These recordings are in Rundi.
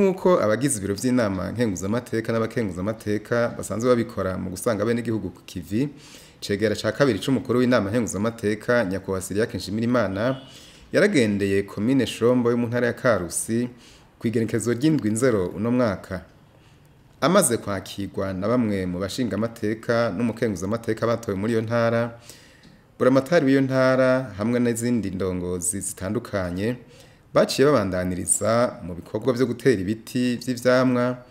Nk'uko abagize ibiro vy'inama nkenguzamateka n'abakenguzamateka basanzwe babikora mu gusanga abenegihugu ku kivi, cegera ca kabiri c'umukuru w'inama nkenguzamateka Nyakubahwa Cyriaque Nshimirimana yaragendeye komine Shombo yo mu ntara ya Karusi kw'igenekerezo ry'indwi nzero uno mwaka. Amaze kwakirwa na bamwe mu bashingamateka n'umukenguzamateka batowe muri iyo ntara, buramatari w'iyo ntara hamwe n'izindi ndongozi zitandukanye, baciye babandaniriza mu bikorwa vyo gutera ibiti vy'ivyamwa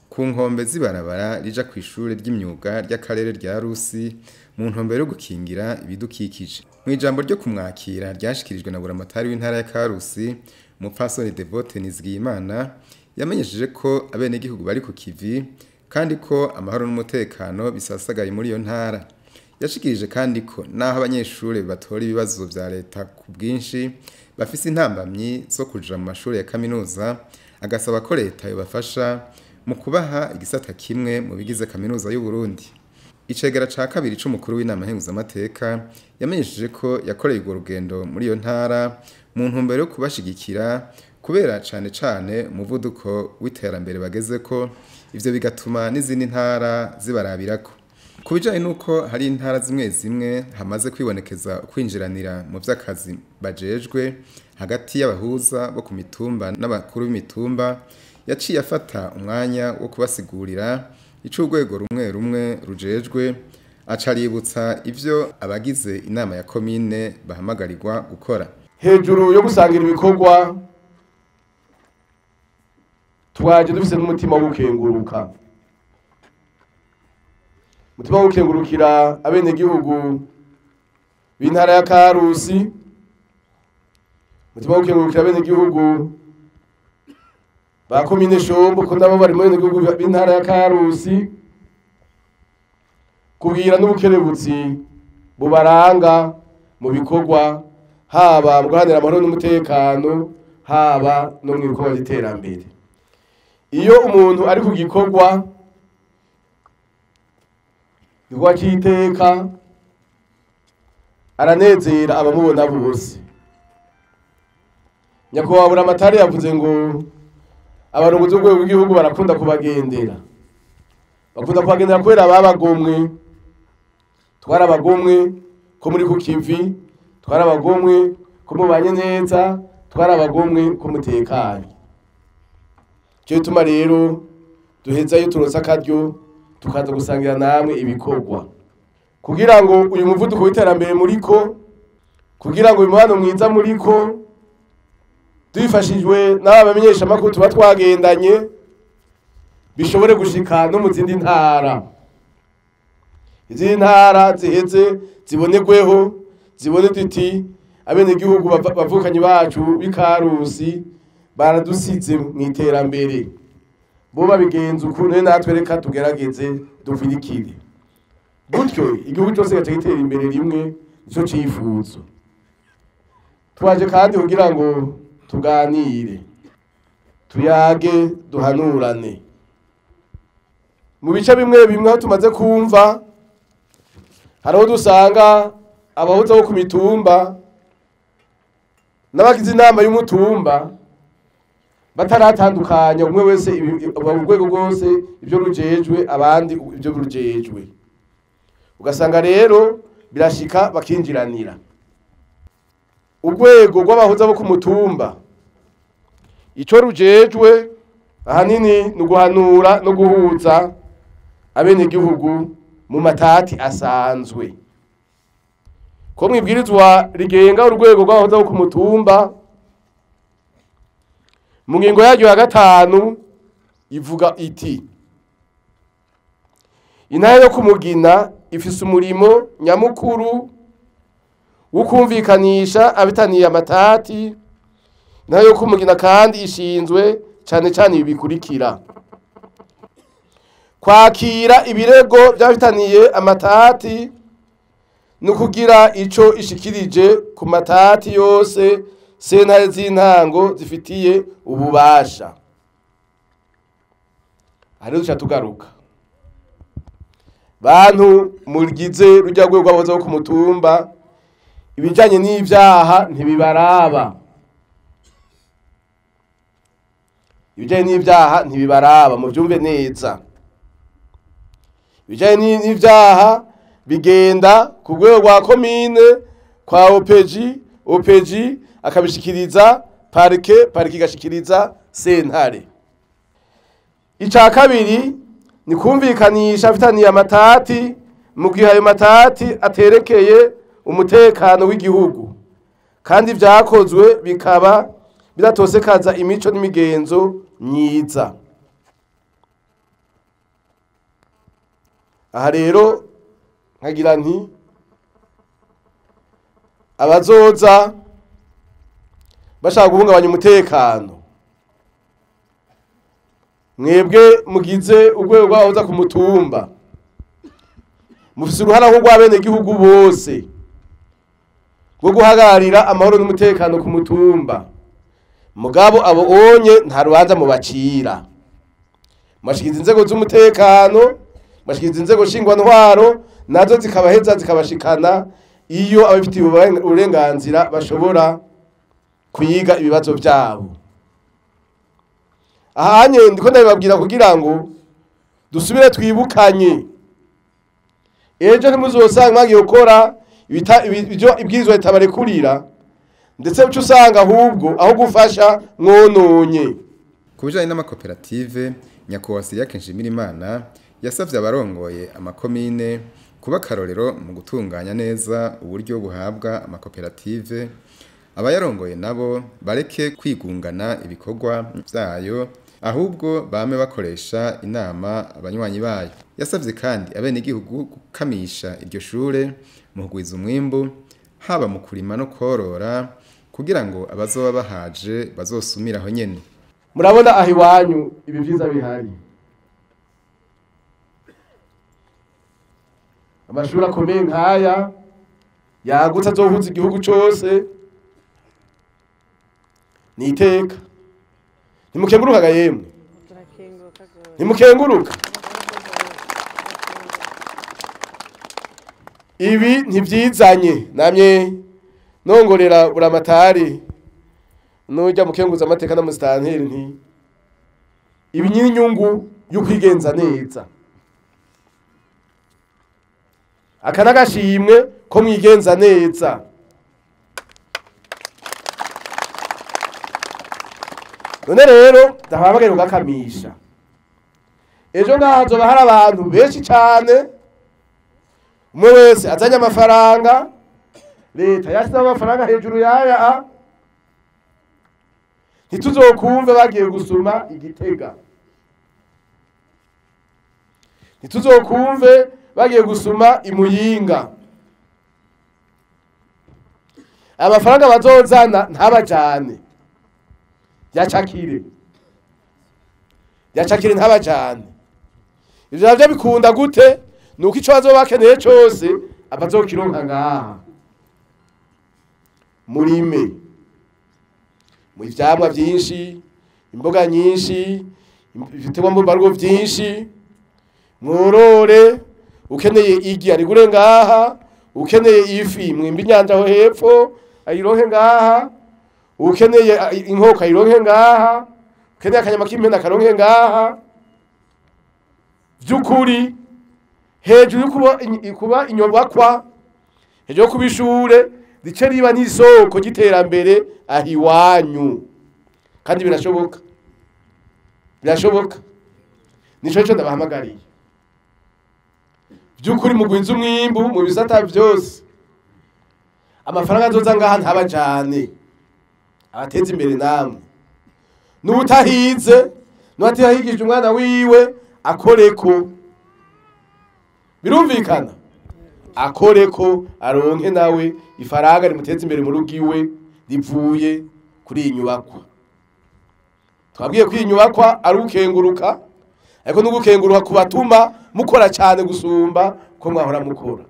ku nkombe z'ibarabara rija kw'ishure ry'imyuga ry'akarere rya Rusi mu ntumbero yo gukingira ibidukikije. Mw'ijambo ryo kumwakira ryashikirijwe na buramatari w'intara ya Karusi, Umupfasoni Devote Nizigiyimana, yamenyesheje ko abenegihugu bari ku kivi kandi ko amahoro n'umutekano bisasagaye muri iyo ntara. Yashikirije kandi ko naho abanyeshure batora ibibazo vya leta ku bwinshi bafise intambamyi zo kuja mu mashure ya kaminuza, agasaba ko leta yobafasha mu kubaha igisata kimwe mu bigize kaminuza y'u Burundi. Icegera ca kabiri c'umukuru w'inama nkenguzamateka yamenyesheje ko yakoreye urwo rugendo muri iyo ntara mu ntumbero yo kubashigikira kubera cane cane umuvuduko w'iterambere bagezeko, ivyo bigatuma n'izindi ntara zibarabirako. Ku bijanye n'uko hari intara zimwe zimwe hamaze kwibonekeza kwinjiranira mu vy'akazi bajejwe hagati y'abahuza bo ku mitumba n'abakuru b'imitumba, yaciye afata umwanya wo kubasigurira ico urwego rumwe rumwe rujejwe, aca aributsa ivyo abagize inama ya komine bahamagarirwa gukora. Hejuru yo gusangira ibikorwa, twaje dufise n'umutima wo gukenguruka. Umutima wo gukengurukira abenegihugu b'intara ya Karusi, umutima wo gukengurukira abenegihugu ba komine Shombo, ko nabo bari mu benegihugu b'intara ya Karusi, kubwira n'ubukerebutsi bubaranga mu bikorwa, haba mu guharanira amahoro n'umutekano, haba no mu bikorwa by'iterambere. Iyo umuntu ari ku gikorwa, igikorwa c'iteka, aranezera abamubona bose. Nyakubahwa Buramatari yavuze ngo abarongozi b'urwego rw'igihugu barakunda kubagendera. Bakunda kubagendera kubera babagomwe. Twarabagomwe ko muri ku kivi, twarabagomwe ko mubanye neza, twarabagomwe ko mutekanye. Ico gituma rero duhezayo turonse akaryo tukaza gusangira namwe ibikorwa, kugira ngo uyu muvuduko w'iterambere muriko, kugira ngo uyu mubano mwiza muriko, twifashijwe n'aba bamenyeshamakuru tuba twagendanye, bishobore gushika no mu zindi ntara. Izindi ntara ziheze zibonerweho, zibone duti abenegihugu bavukanyi bacu b'Ikarusi baradusize mu iterambere, bo babigenza ukuntu, natwe reka tugerageze dukwirikire, gutyo igihugu cyose gaca gitera imbere rimwe. Nico cifuzo. Twaje kandi kugira ngo tuganire, tuyage, duhanurane mu bice bimwe bimwe aho tumaze kumva hariho dusanga abahuza bo ku mitumba n'abagize inama y'umutumba bataratandukanya umwe wese urwego rwose ibyo rujejwe, abandi ibyo rujejwe, ugasanga rero birashika bakinjiranira. Urwego rw'abahuza bo ku mutumba ico rujejwe ahanini ni uguhanura no guhuza abenegihugu mu matati asanzwe. Ko mwibwirizwa rigenga urwego rw'abahuza bo ku mutumba, mu ngingo yaryo ya 5 ivuga iti: intara yo kumugina ifise umurimo nyamukuru wo kumvikanisha abitaniye amatati. Intara yo kumugina kandi ishinzwe cane cane ibi bikurikira: kwakira ibirego by'abitaniye amatati no kugira ico ishikirije ku matati yose sentare z'intango zifitiye ububasha. Hariho duca tugaruka bantu mugize rujya rwego rw'abahoze bo ku mutumba, ibijanye n'ivyaha ntibibaraba. Ibijanye n'ivyaha ntibibaraba, muvyumve neza. Ibijanye n'ivyaha bigenda ku rwego rwa komine kwa OPG, OPG akabishikiriza parike, parike igashikiriza sentare. Ica kabiri ni kumvikanisha afitaniye amatati mu gihe ayo matati aterekeye umutekano w'igihugu kandi vyakozwe bikaba bidatosekaza imico n'imigenzo myiza. Aha rero nkagira nti abazoza bashaka guhungabanya umutekano, mwebwe mugize urwego rw'abahoza ku mutumba mufise uruhara rw'abenegihugu bose rwo guhagararira amahoro n'umutekano ku mutumba. Mugabo abo onye nta rubanza mubacira, mwashikiza inzego z'umutekano, mwashikiza inzego nshingwantwaro, nazo zikabaheza zikabashikana iyo abafitiye uburenganzira bashobora kuyiga ibibazo byabo. Ahanye ndiko ndabibabwira kugira ngo dusubire twibukanye, ejo ntimuzosanga mwagiye gukora ibyo ibwirizwa ritabarekurira, ndetse uca usanga ahubwo aho gufasha mwononye. Ku bijanye n'amakoperative, Nyakubahwa Cyriaque Nshimirimana yasavye abarongoye amakomine kuba akarorero mu gutunganya neza uburyo buhabwa amakoperative, abayarongoye nabo bareke kwigungana ibikorwa vyayo, ahubwo bame bakoresha inama abanywanyi bayo. Yasavye kandi abenegihugu gukamisha iryo shure mu kugwiza umwimbu, haba mu kurima no korora, kugira ngo abazoba bahaje bazosumira aho nyene. Murabona aho iwanyu ibi vyiza bihari, amashuri akomeye nkaya yagutse azohuza igihugu cose, ni iteka. Ntimukenguruka yemwe, ntimukenguruka. Ibi ntivyizanye, namye nongorera buramatari nujya mukenguza amateka na musitanteri nti ibi ni inyungu yo kwigenza neza. Aka n'agashimwe ko mwigenza neza. None rero ndahamagara ugakamisha, ejo ngaha hazoba hari abantu benshi cane, umwe wese azanye amafaranga, leta yashyize amafaranga hejuru yaya, ntituzokumve bagiye gusuma igitega, ntituzokumve bagiye gusuma imuyinga. Amafaranga bazozana ntabajane, yacakire yacakire ntabajane. Ivyo navyo bikunda gute? Nuko ico bazoba bakeneye cose abazokironka ngaha. Murime mu ivyamwa vyinshi, imboga nyinshi, ibiterwa mbumbarugo vyinshi, mworore. Ukeneye igi arigure ngaha, ukeneye ifi mwimba inyanja aho hepfo ayironke ngaha, ukeneye inkoko ayironke ngaha, ukeneye akanyama k'impene akaronke ngaha. Vy'ukuri hejuru yo kuba inyubakwa, hejuru yo kuba ishure, rice riba n'isoko ry'iterambere aho iwanyu. Kandi birashoboka, birashoboka. Nico nico ndabahamagariye. Vy'ukuri mugwiza umwimbu mu bisata vyose, amafaranga azoza ngaha ntabajane, abateza imbere namwe. N'ubutahize, n'uwatihigije umwana wiwe akoreko, birumvikana, akoreko aronke nawe ifaranga rimuteza imbere mu rugo iwe rivuye kuri iyi nyubakwa. Twabwiye ko iyi nyubakwa ari ugukenguruka, ariko n'ugukenguruka kubatuma mukora cyane gusumba ko mwahora mukora.